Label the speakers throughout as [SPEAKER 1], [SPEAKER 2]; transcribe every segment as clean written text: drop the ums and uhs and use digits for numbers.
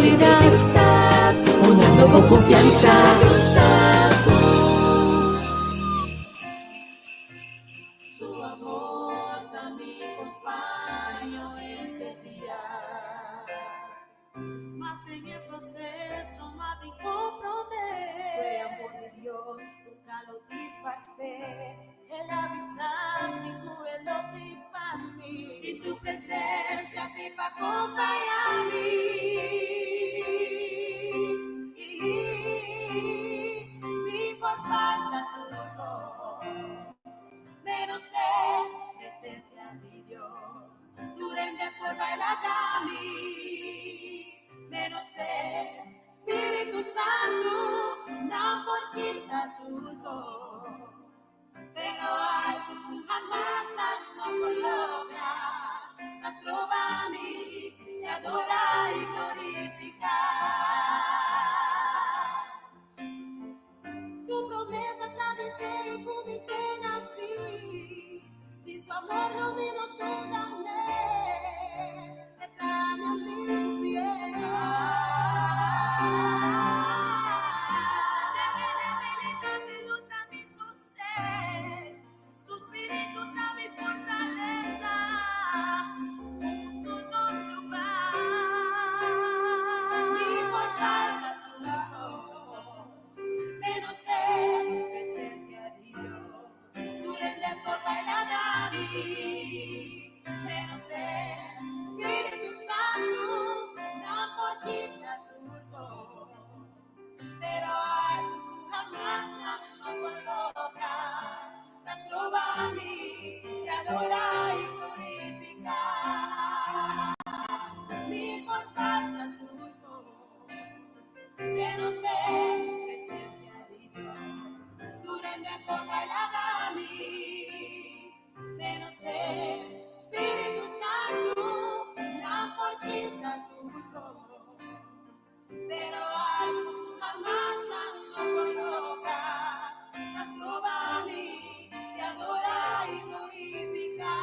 [SPEAKER 1] Kalidat, hunando bo konfiansa.
[SPEAKER 2] Su amor ta mi kompaño henter dia. Mas den e proseso m'a bin komprondé. Ku e amor di Dios nunka lo disparsé. El a bisa mi ku e lo tin pa mi. I su presensia tin pa kompañá mi. Mi por falta tur kos, menos e presensia di Dios. Tur hende por baila mi, menos e Spiritu Santu, nan por kita tur kos. Pero algu ku hamas nan no por logra, ta stroba mi di adorá i glorifiká. Su promesa ta di te i ku mi te na fin, di su amor lo mi no duda mes, e ta mi amigu fiel.
[SPEAKER 3] Den mi debilidat e lo ta mi sosten, su spiritu ta mi fortalesa, huntu nos lo bai.
[SPEAKER 2] Mi por falta tur kos, menos e presencia di Dios. Tur hende por baila na mi, menos e Spiritu Santu, nan por kita tur kos. Pero algu ku hamas nan no por logra, ta stroba mi di adorá i glorifiká. Mi por falta tur kos, menos e presencia di Dios. Tur hende por baila na mi, menos e Spiritu Santu, nan por kita tur kos. Pero algu ku hamas nan no por logra, ta stroba mi di adorá i glorifiká.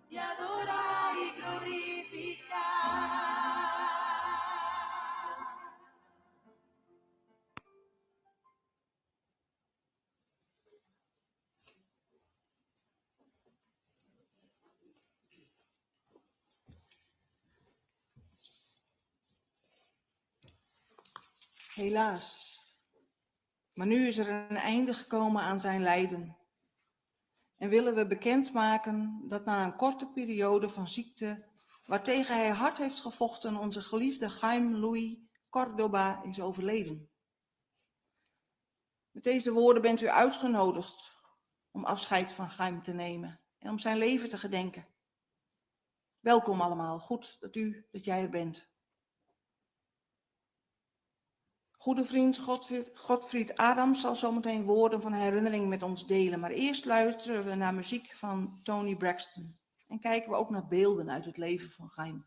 [SPEAKER 2] Di adorá i glorifiká.
[SPEAKER 4] Helaas. Maar nu is er een einde gekomen aan zijn lijden. En willen we bekendmaken dat na een korte periode van ziekte, waartegen hij hard heeft gevochten, onze geliefde Jaime Louis Cordoba is overleden. Met deze woorden bent u uitgenodigd om afscheid van Jaime te nemen en om zijn leven te gedenken. Welkom allemaal, goed dat jij er bent. Goede vriend Godfried Adams zal zometeen woorden van herinnering met ons delen. Maar eerst luisteren we naar muziek van Toni Braxton. En kijken we ook naar beelden uit het leven van Jaime.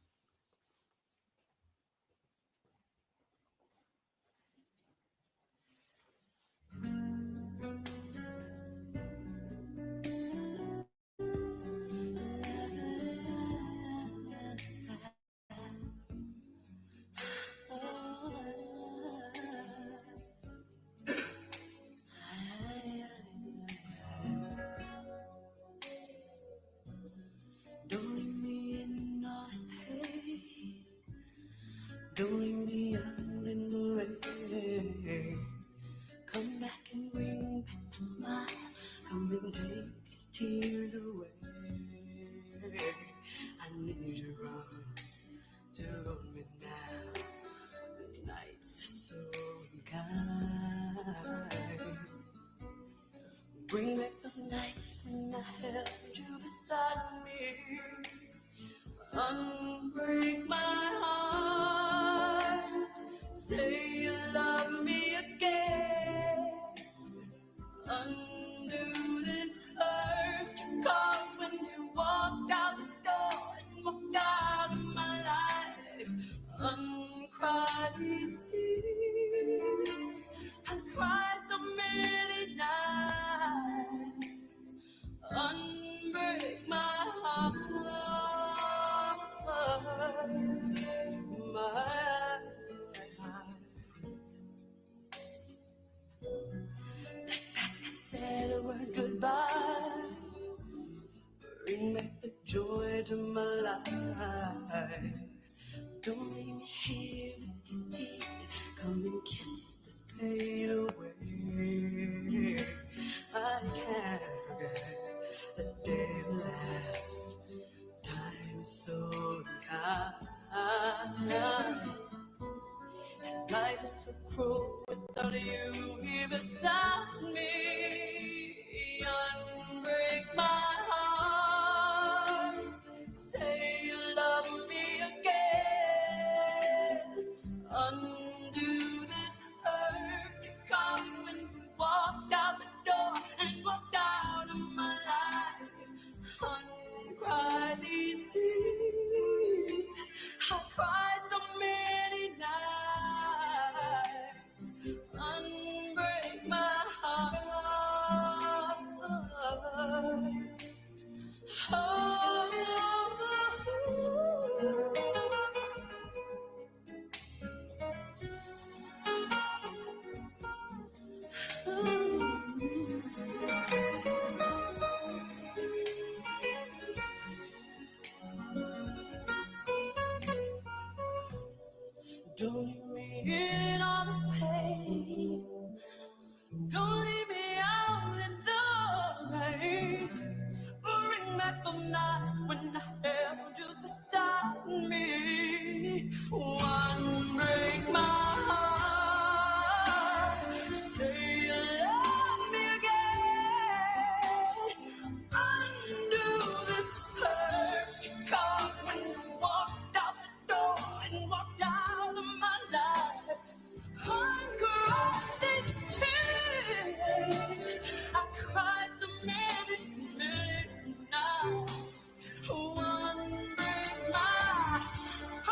[SPEAKER 5] Don't leave me in all this pain. Don't leave me out in the rain. Come back and bring back my smile. Come and take these tears away. I need your arms to hold me now. The nights are so unkind. Bring back those nights when I held you beside me. Unbreak my heart. Say you love me again. you here beside me. Unbreak my heart. Say you love me again. Undo this hurt. Come when you walked out the door and walked out of my life. Uncry these tears. I cried so many nights. Unbreak my heart. Oh. Don't leave me in all this pain. Don't leave me out in the rain. Bring back the nights when I held you beside me. One break my heart. Say you love me again. Undo this hurt you caused when you walked out the door and walked out of my life. Uncry these tears. I cried so many, many nights. One break my,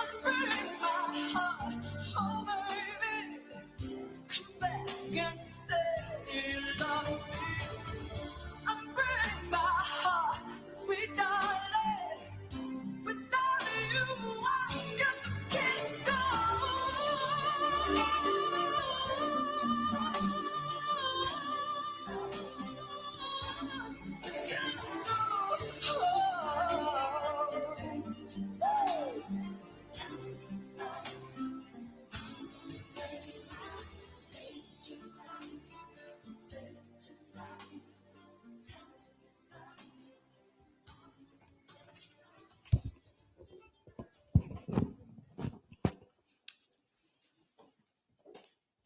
[SPEAKER 5] unbreak my heart. Oh baby, come back and say you love me. Unbreak my heart, sweet darling. Without you, I just can't go. Can't go. Oh.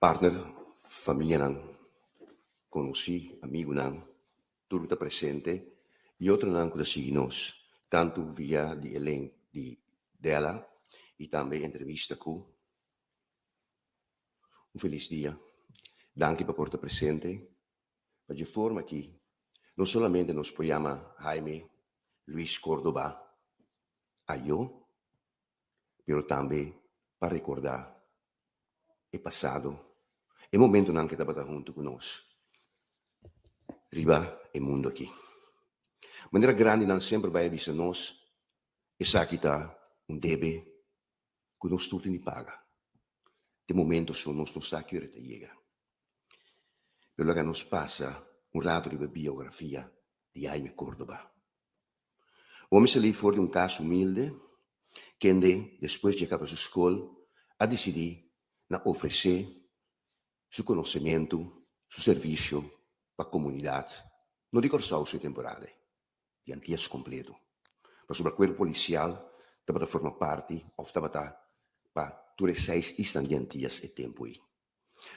[SPEAKER 6] Partner, famianan, konosí, amigunan, tur ta presente i otronan ku ta sigui nos, tantu via di e link di Della i tambe entrevista ku. Un felis dia. Danki pa por ta presente. Pa dje forma aki, no solamente nos por yama Jaime Luis Cordoba ayó, pero tambe pa rekordá e pasado, e momentonan ku e tabata huntu ku nos riba e mundu aki. Manera grandinan semper bai a bisa nos, esaki ta un debe ku nos tur tin di paga. Te momento so nos no sa ki ora e ta yega. Pero laga nos pasa un rato riba e biografia di Jaime Cordoba. Omi salí for di un kas humilde, kende despues dje kaba su skol a disidí na ofresé su konosementu, su servisio pa komunidat, no di Kòrsou su e temporada ei, di Antias kompleto. Pasobra kuerpo polisial tabata forma parti òf tabata pa tur e seis islan di Antias e tempu ei.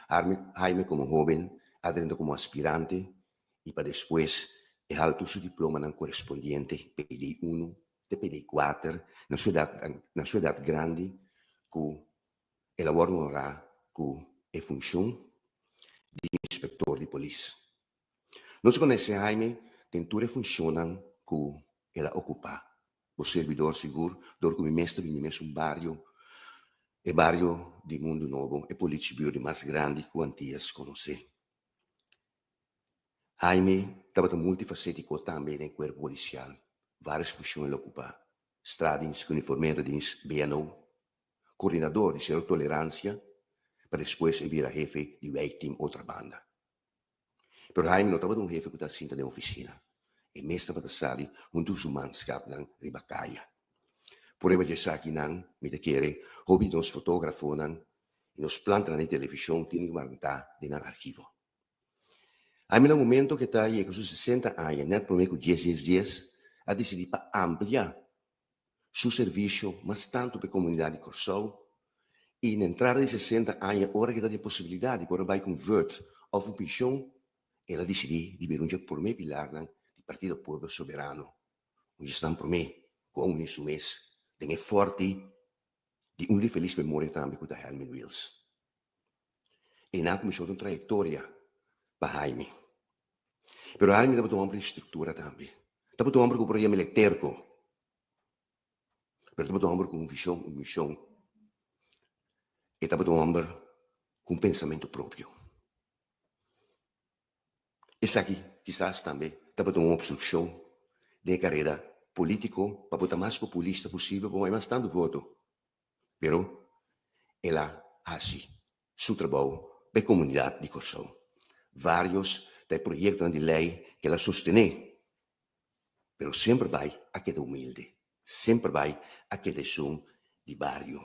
[SPEAKER 6] Jaime komo hóben a drenta komo aspirante i pa despues e hala tur su diplomanan korespondiente, PD unu te PD kuater, na su edat na su edat grandi ku el a wòrdu honrá ku e funshon di inspektor di polis. Nos konosé Jaime den tur e funshonnan ku el a okupá. Bo sirbidor sigur dor ku mi mes ta bini mesun bario, e bario di Mundu Nobo, e politiebuurt di mas grandi ku Antias konosé. Jaime tabata multifacético tambe den e kuerpo polisial, vários funshon el a okupá, Straatdienst, Geuniformeerde Dienst, BNO, koordinador di Sero Toleransia, pa despues e bira hefe di Wijkteam Otrabanda. Pero Jaime no tabata un hefe ku ta sinta den ofisina. E mes tabata sali huntu ku su manskapnan riba kaya. Prueba di esakinan, mi ta kere, hopi di nos fotógrafonan i nos plantanan di televishon tin di warntá den nan archivo. Jaime na momento ku e ta yega su sesenta aña, nèt promé ku dies dies dies, a disidí pa amplia su servisio mas tantu pa e komunidat di Kòrsou. I na entrada di 60 aña, ora ku e ta tin posibilidat di por a bai ku un vùrt òf un penshon, el a disidí di bira un dje promé pilarnan di Partido Pueblo Soberano, un dje esnan promé ku a uni su mes den e fòrti di un di felis memoria tambe ku ta Helmin Wiels. Einan kuminsó un trayektoria pa Jaime. Pero Jaime tabata un hòmber di struktura tambe. Tabata un hòmber ku por a yama el terko. Pero tabata un hòmber ku un vishon, un mishon. E tabata un hòmber ku un pensamentu propio. Esaki kisas tambe tabata un obstrukshon den e karera polítiko pa bo ta mas populista posibel pa bo haña mas tantu voto. Pero el a hasi su trabou pa e komunidat di Kòrsou. Vários ta e proyektonan di lei ku el a sostené, pero semper bai a keda humilde, semper bai a keda esun di bario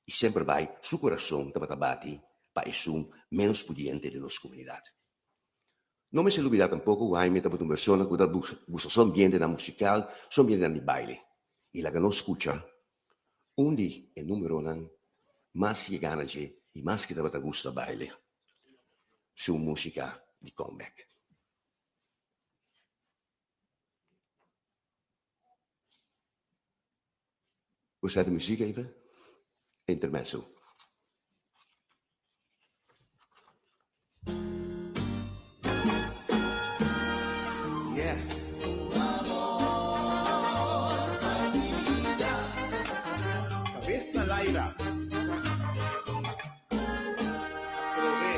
[SPEAKER 6] i semper bai su kurason tabata bati pa esun ménos pudiente den nos komunidat. No mester lubidá tampoko ku Jaime tabata un persona ku ta gusta su ambientenan musikal, su ambientenan di baile i laga nos skucha Un di e numeronan mas yegá na dje i mas ke tabata gusta baile su músika di comeback. Bo sa di musika even? Intermezzo.
[SPEAKER 7] Yes. Cabes na laira. Atrobe.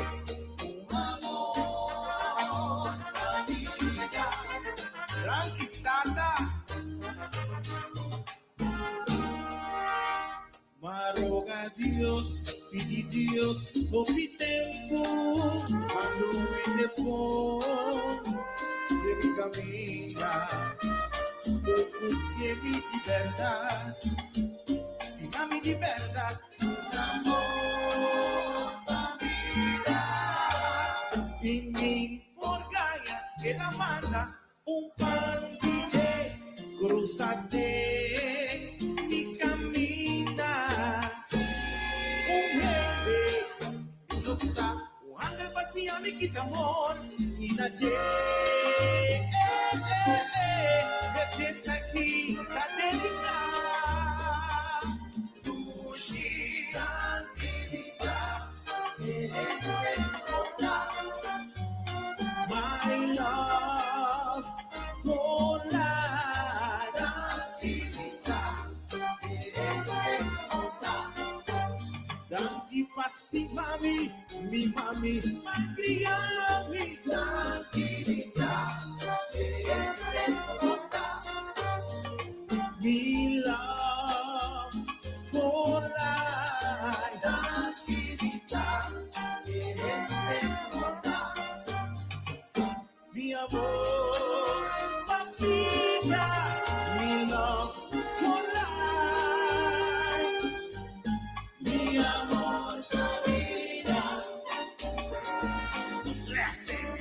[SPEAKER 7] Danki tata. Ma roga Dios, pidi Dios hopi tempu, ma lumi de pon den mi caminda. Poco ke mi di berdad, stima mi di berdad, un amor pa bida. I mi por gaña, el a manda Un pan di dje cruza den mi caminda. Un hende no bisa un angel pa siña mi kita amor y na dje. E pieza aki ta dedica. Dushi Angelica. My love for life. Danki pa stima mi, mi mami malcria mi. Mi love for life. Mi amor pa bida, mi love for life. Mi amor pa bida. Classic.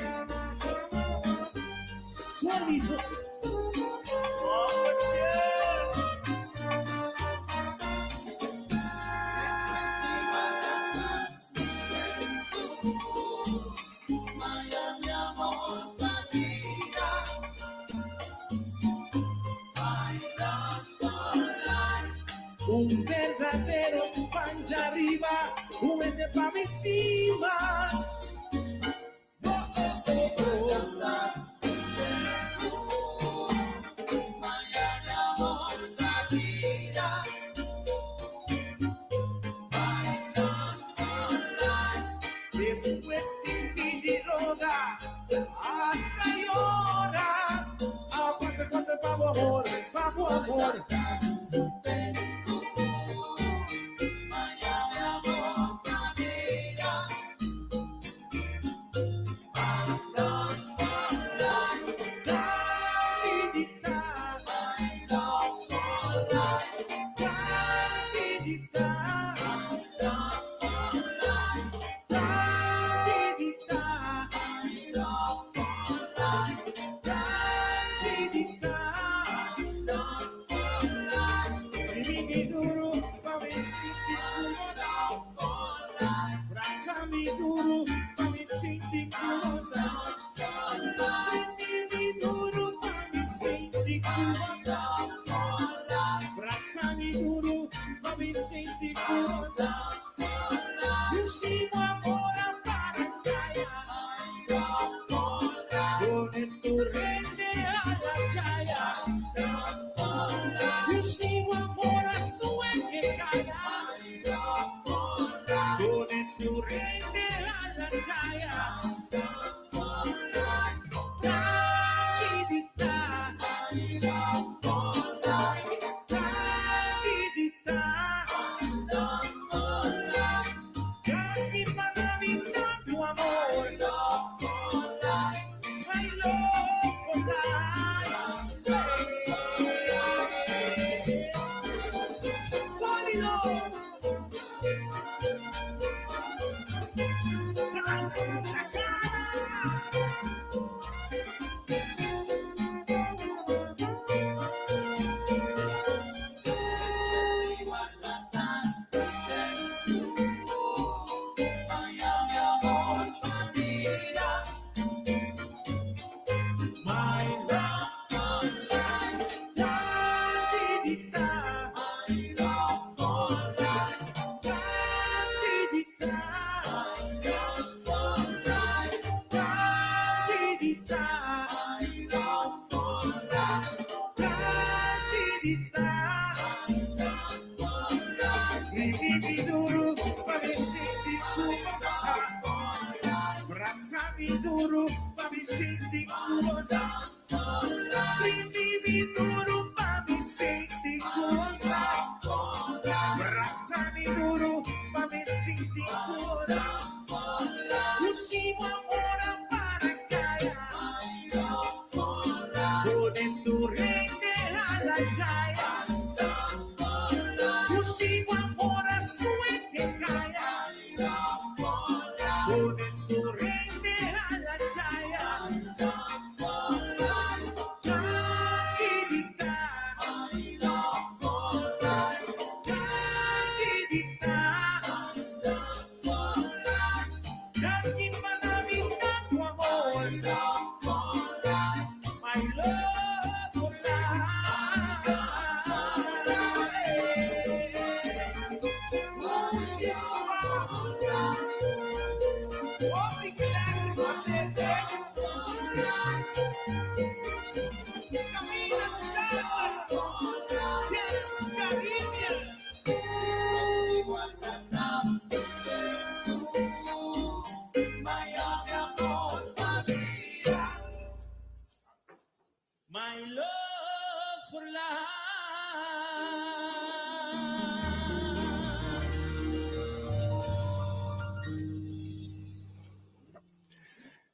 [SPEAKER 7] Sonido. Un berdadero panja riba, un hende pa mi stima. ku bo ta. Prende mi duru pa mi sinti ku bo ta. Brasa mi duru pa mi sinti ku bo ta. Yushi bo amor a para kaya. Pone tur hende a la chaya. Yushi bo amor a sueke kaya. Pone tur hende a la chaya.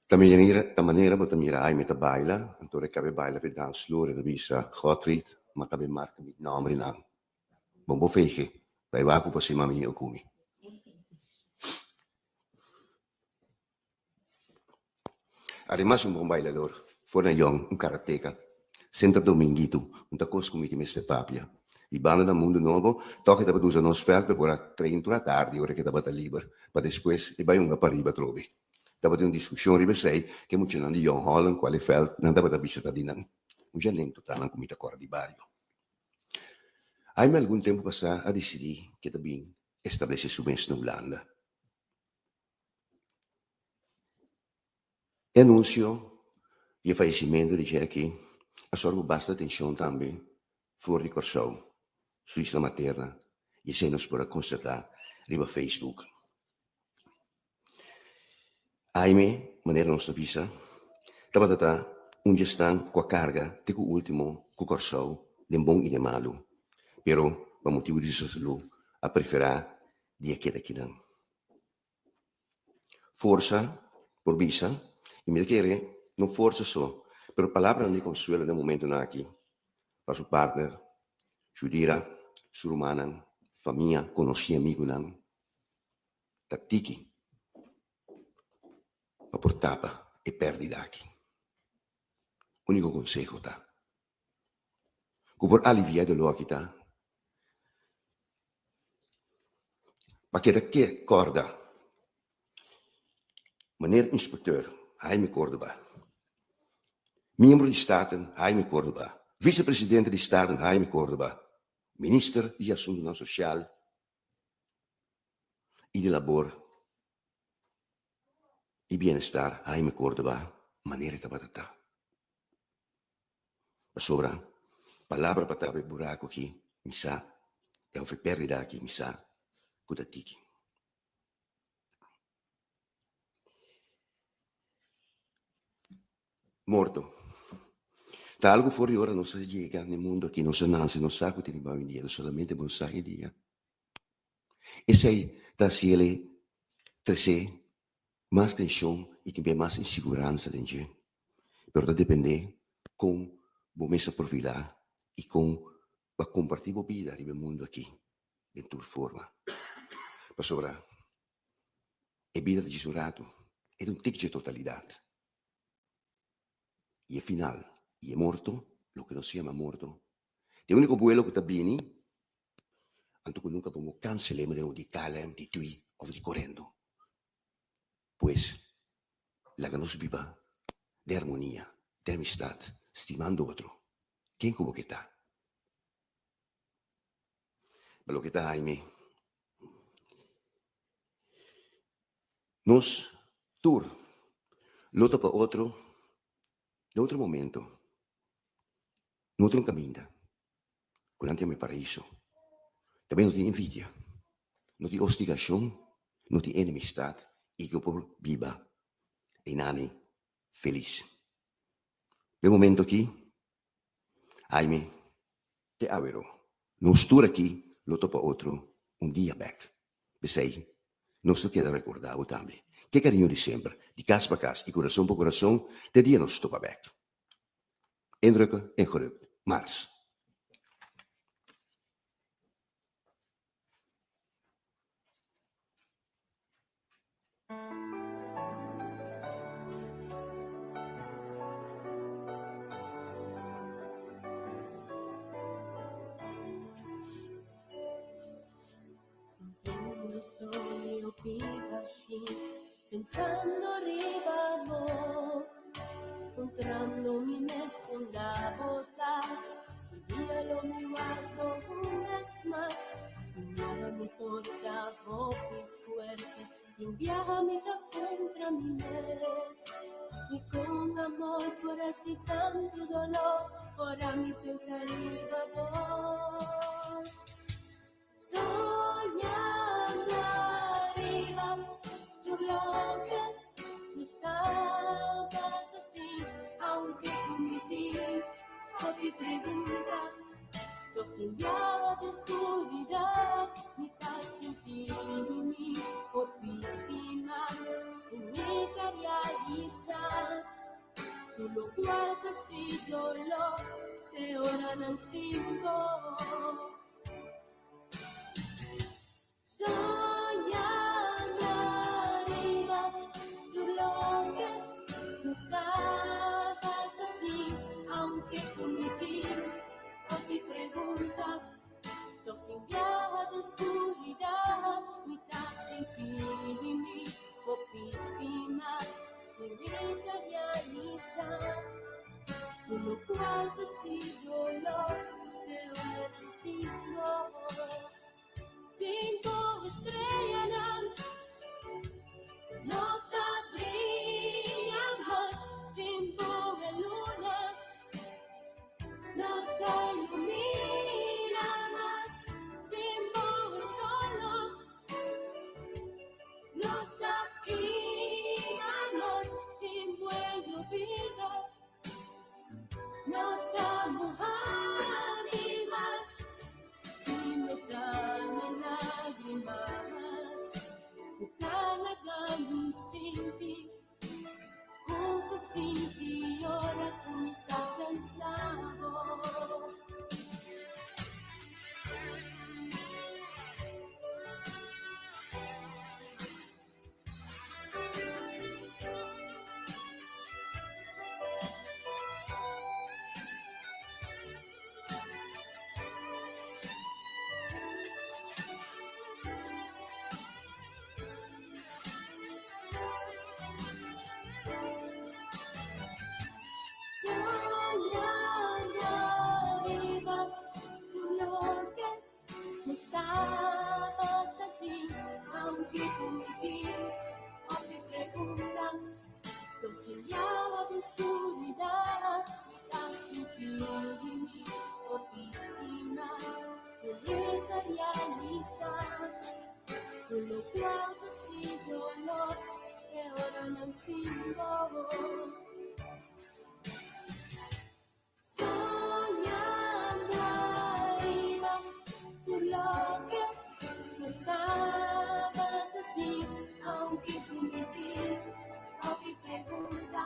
[SPEAKER 6] Ta manera ta manera bo ta mira Aime ta baila, anto e kabe baila p'e dansvloer e ta bisa, Godfried, m'a kabe marka mi nòmbernan. Bon bo fege, bai wak ku bo sima mi o ku mi. Ademas un bon bailador, for na yòn, un karateka. Semper Dominguito, un ta kos ku mi tin mester papia. Di banda na Mundu Nobo, tòg e tabata usa nos vèlt pa por a train tur atardi ora ku e tabata liber, pa despues e bai hunga pariba atrobe. Tabatin un diskushon riba esei ku e muchanan di Jong Holland kual e vèlt nan tabata bisa ta di nan. Un djanen total nan ku mi ta kòrda di bario. Aime algun tempu pasá a disidí ku e ta bin establesé su mes na Hulanda. E anunsio di e fayesimentu di Jackie a sòrgu basta atenshon tambe for di Kòrsou, su isla materna, i esei nos por a konstatá riba Facebook. Aime, manera nos ta bisa, tabata ta un dje esnan ku a karga te ku último ku Kòrsou den bon i den malu, pero pa motibu di su salú a preferá di a keda kinan. Forsa por bisa, i mi ta kere no forsa so, pero palabranan di konsuelo den momentunan aki pa su partner, Judira, su rumannan, famia, konosí, amigunan, ta tiki pa por tapa e pèrdida aki. Úniko konseho ta ku por aliviá e doló aki ta pa keda ke kòrda. Meneer Inspecteur Jaime Cordoba, Miembro di Staten Jaime Cordoba, Vicepresidente di Staten Jaime Cordoba, Minister di Asuntonan Social y di Labor y Bienestar Jaime Cordoba manera e tabata ta. Pasobra palabra pa tapa e buraco aki mi sa e of e perdida aki mi sa cu ta tiki. Morto. Ta algo for di ora nos a yega n'e mundo aki, nos a nase, nos sa ku tin riba hoy en dia, no solamente bo sa e dia. Esei ta hasi el trese mas tenshon i tin bia mas insiguransa den dje. Pero ta depende kon bo mes a profilá i kon bo a kompartí bo bida riba e mundo aki den tur forma. Pasobra e bida ta djis un ratu, e ta un tik dje totalidat. I e final, i e morto, loke nos yama morto, ta e úniko buelo ku ta bini, anto ku nunka bo no kansel'é manera un di KLM, di tui òf di Corendon. Pues, laga nos biba den armonia, den amistat, stimando otro, ken ku bo ke ta. Pa loke ta Jaime, nos tur lo ta pa otro den otro momento, den otro caminda cu nan ta yama e paraiso. Tambe no tin envidia, no tin hostigacion, no tin enemistad y cu por biba einani felis. Den momento aki Jaime, te awero, nos tur aki lo topa otro un dia bek. P'esei, nos ta keda rekorda bo tambe. Ke kariño di semper, di kas pa kas i kurason pa kurason, te dia nos topa bek. Indrukken en gerukt, Mars.
[SPEAKER 1] Sintiendo soy pibashi, pensando riba amor, encontrando mi mes una bota, y día lo mi guardo un mes más, y nada me importa, hopi fuerte, y viaja mi contra mi mes, y con amor por así tanto dolor, por mi pensar y babor. Soñando arriba, tu loca estaba de ti, aunque cometí mi pregunta, lo enviaba de oscuridad, mi paz sentir mi autoestima, y mi realizar, tu lo cual te dolor, te oran cinco. Soñando arriba, tu loca estaba de ti, aunque cometí mi pregunta, lo que enviaba de oscuridad, mi sentir mi autoestima, mi realizar, por lo cual te dolor, te oran cinco. Cinco estrellas. di skuridat, mi ta sinti mi hopi stimá, ku mi ta realisá ku lokual ta sin doló, e oranan sin bo. Soñando ariba tur loke nos tabata tin, aunke ku mi tin hopi pregunta,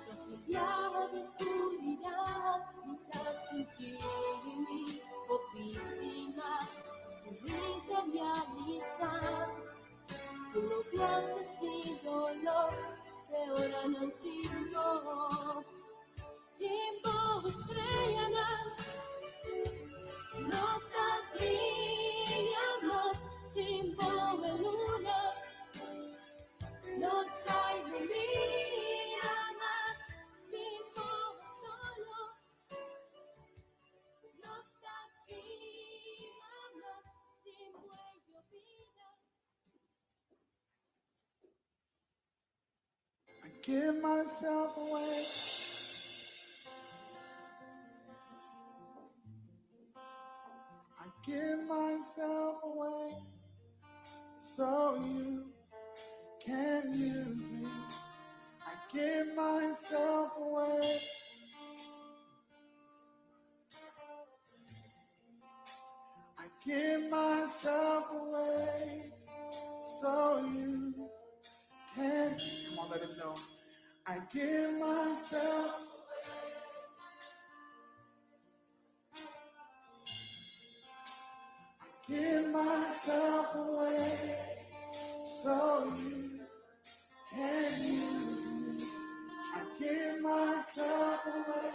[SPEAKER 1] tras di biaha di skuridat, mi ta sinti mi hopi stimá, ku mi ta realisá ku lokual ta sin doló, e oranan sin bo. Sin bo streanan no ta bria mas, sin bo e luna no ta ilumina mas, sin bo solo no ta kima mas, sin bo yobida.
[SPEAKER 8] I give myself away. I give myself away so you can use me. I give myself away. I give myself away so you can. Come on, let him know. I give myself. I give myself away so you can use me. I give myself away.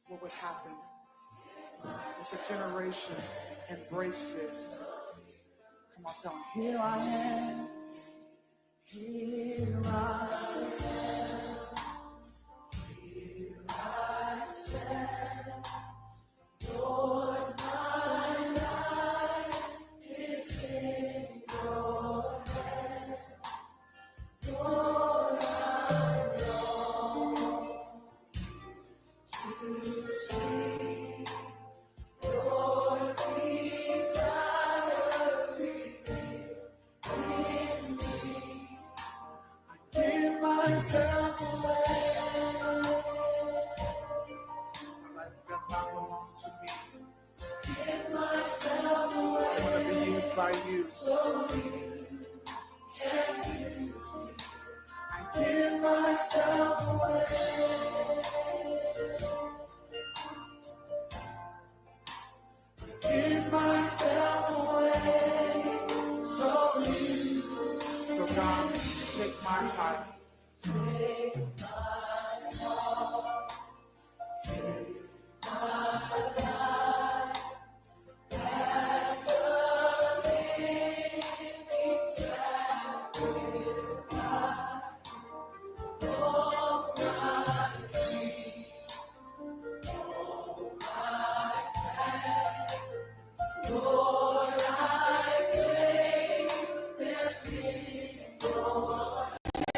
[SPEAKER 8] What would happen if a generation embraced this? Come on, tell 'em, here I am. Here I am. Here I stand. Lord, my life is in your hands. Lord, I long to see your desires revealed in me. I give myself away. My life does not belong to me.
[SPEAKER 7] Give myself
[SPEAKER 8] I want to be
[SPEAKER 7] away
[SPEAKER 8] used by you.
[SPEAKER 7] so you can use me.
[SPEAKER 8] I give myself away. I give myself away so you. So God, take my heart.
[SPEAKER 7] Take my heart, take my life as a living sacrifice. All my dreams, all my plans, Lord, I place them in your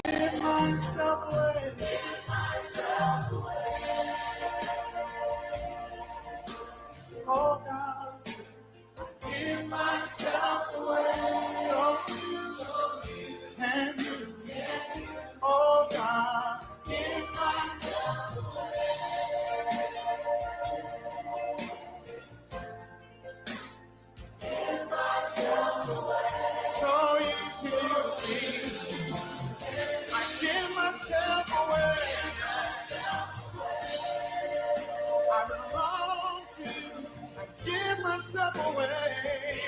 [SPEAKER 8] Give myself away.
[SPEAKER 7] Give myself away.
[SPEAKER 8] Oh God, I give myself away. So you can use me. Oh God, give myself away.
[SPEAKER 7] Give myself away.
[SPEAKER 8] So you can use me. I give myself away. I belong to you. I give myself away.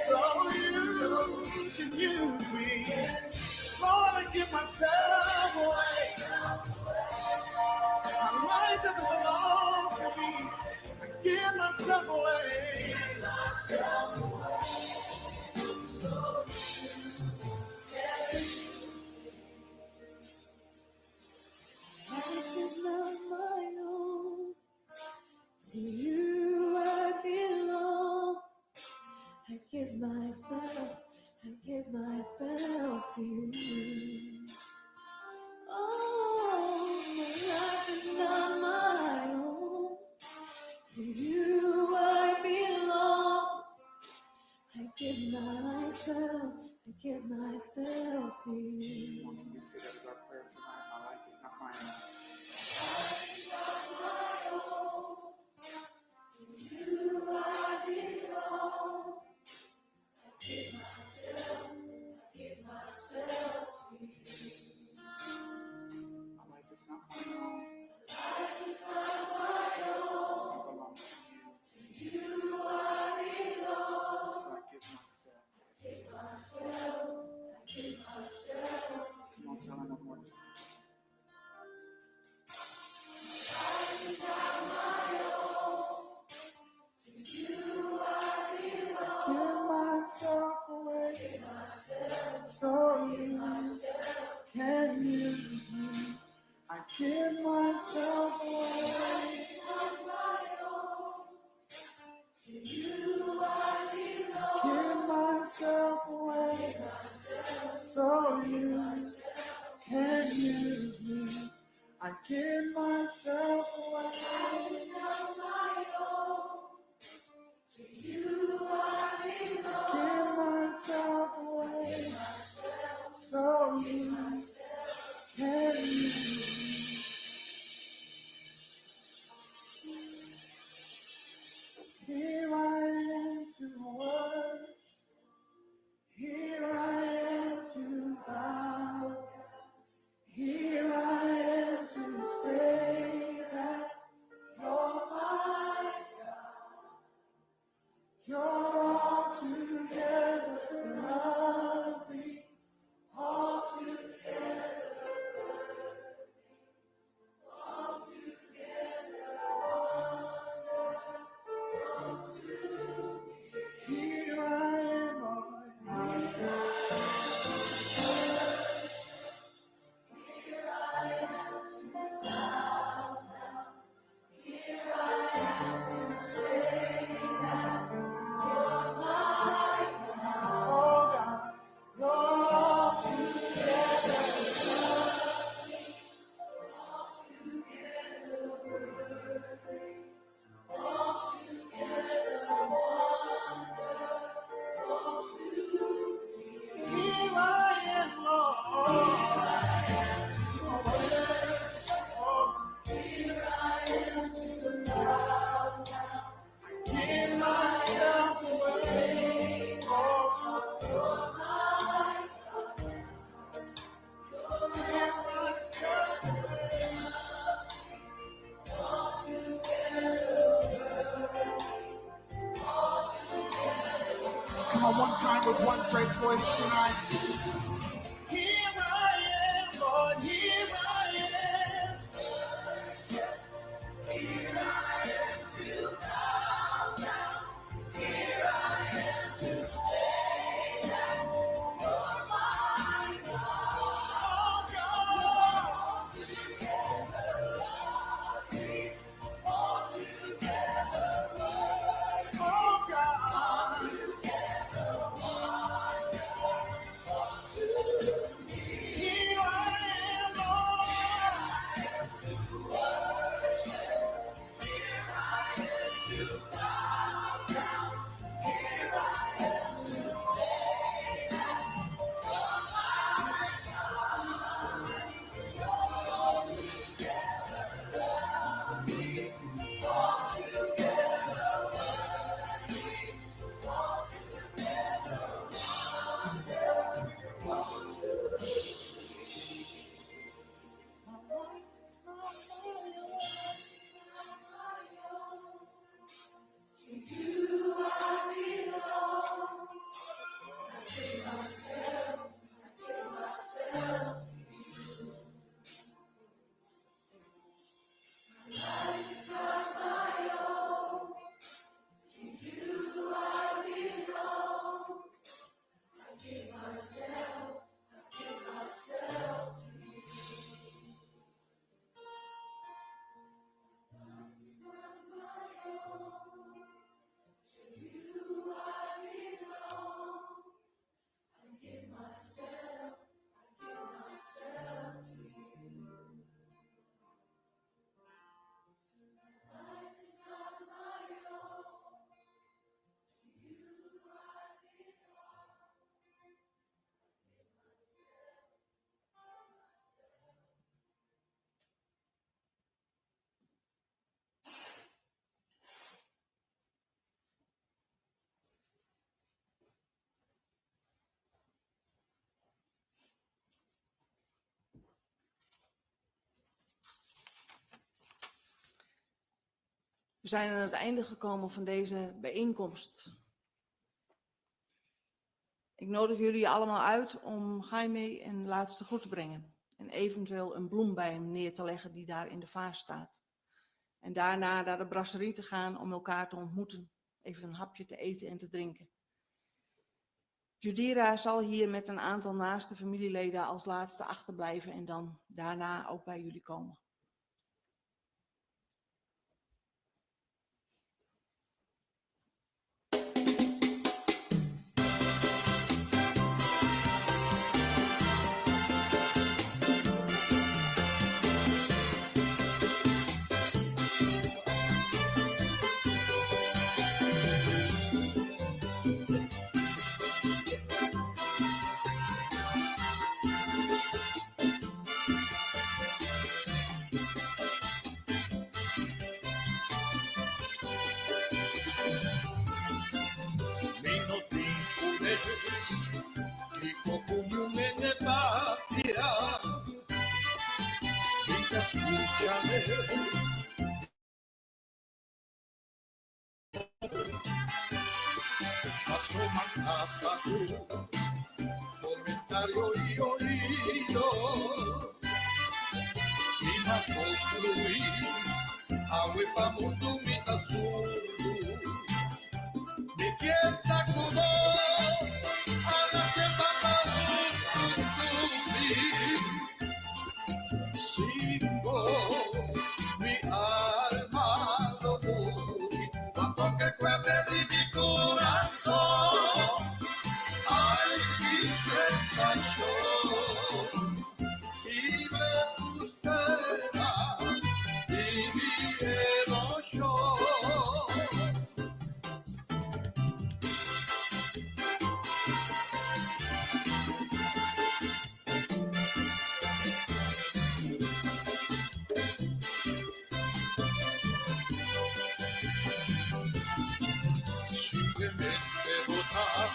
[SPEAKER 8] So you can use me. Lord, I give myself away. My life doesn't belong to me. I give myself away.
[SPEAKER 1] Life is not my own. To you I belong. I give myself, I give myself.
[SPEAKER 5] Give myself to you.
[SPEAKER 8] Come on, can we say that as our prayer tonight? My life is not my own. My life is not my own. I belong to you. So I give myself. Come on, tell him one more time. I give myself away so you can use me. I give myself away. I give myself away so you can use me. I give myself away. I give myself away so you can use me. Here I am to work. Here I am to bow. Here I am to say that you're my God. You're altogether lovely, altogether Here I am, Lord. Oh God, you're altogether Here I am, Lord. Give myself away. Oh, give myself away. Come on, one time with one great voice tonight. Here I am, Lord, here I am. Oh, God. Oh, God. Here I am, Lord. My life is not my own.
[SPEAKER 4] zijn aan het einde gekomen van deze bijeenkomst. Ik nodig jullie allemaal uit om Jaime een laatste groet te brengen. En eventueel een bloem bij hem neer te leggen die daar in de vaas staat. En daarna naar de brasserie te gaan om elkaar te ontmoeten. Even een hapje te eten en te drinken. Judira zal hier met een aantal naaste familieleden als laatste achterblijven en dan daarna ook bij jullie komen.
[SPEAKER 9] Comentario y oído y más concluir agua mundo mi azul mi piensa como a la que Sigo mi alma lo muy cuanto que cuerde de mi corazón. Ay, mi sensación y me gusta y mi emoción. Simplemente votar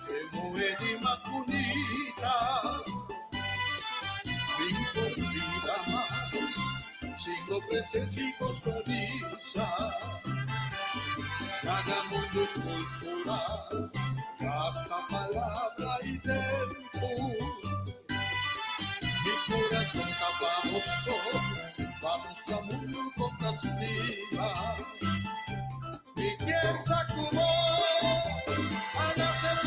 [SPEAKER 9] que mujer más bonita, sin por vida más, sin ofrecer y con sonrisa. Cada mundo cultural, gasta palabra y tiempo. Mi corazón tapamos, vamos a mundo con castillo. Mi piensa como a nacer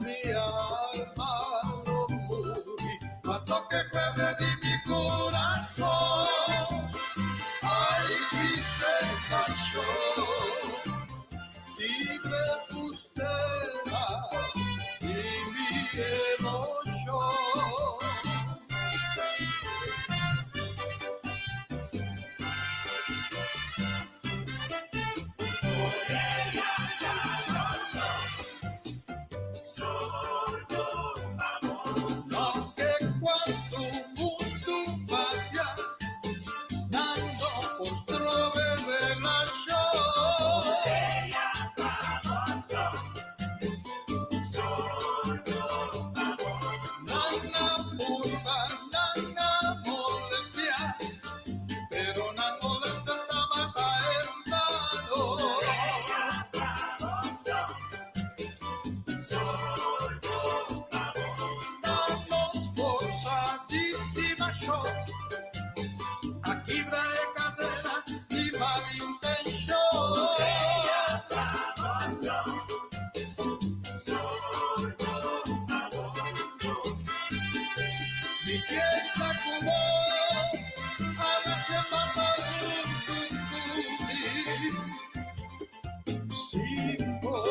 [SPEAKER 9] mi alma lo muri, cuanto que puede de mi corazón. Ay, mi sensación, libre bustela y mi emoción. Más que cuanto mundo vaya, dando postro relación. Nana burla, nana molestia, pero na molestia estaba hermano. Danos forza di stimación, aquí trae cadena y mal intención. Mi piensa como a la semana Sigo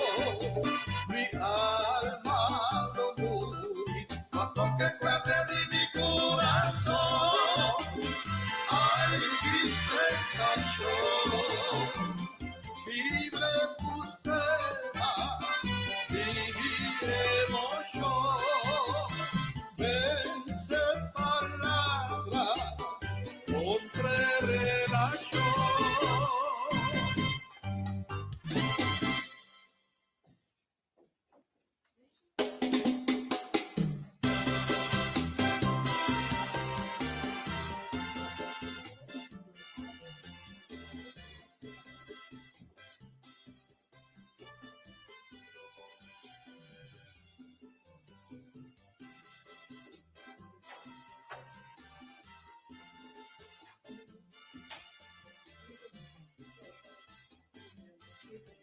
[SPEAKER 9] mi alma lo muri, cuanto que cuerde de mi corazón. Ay, mi sensación, vive búsqueda y mi emoción. Vence palabra contra relación.
[SPEAKER 7] Spiritu.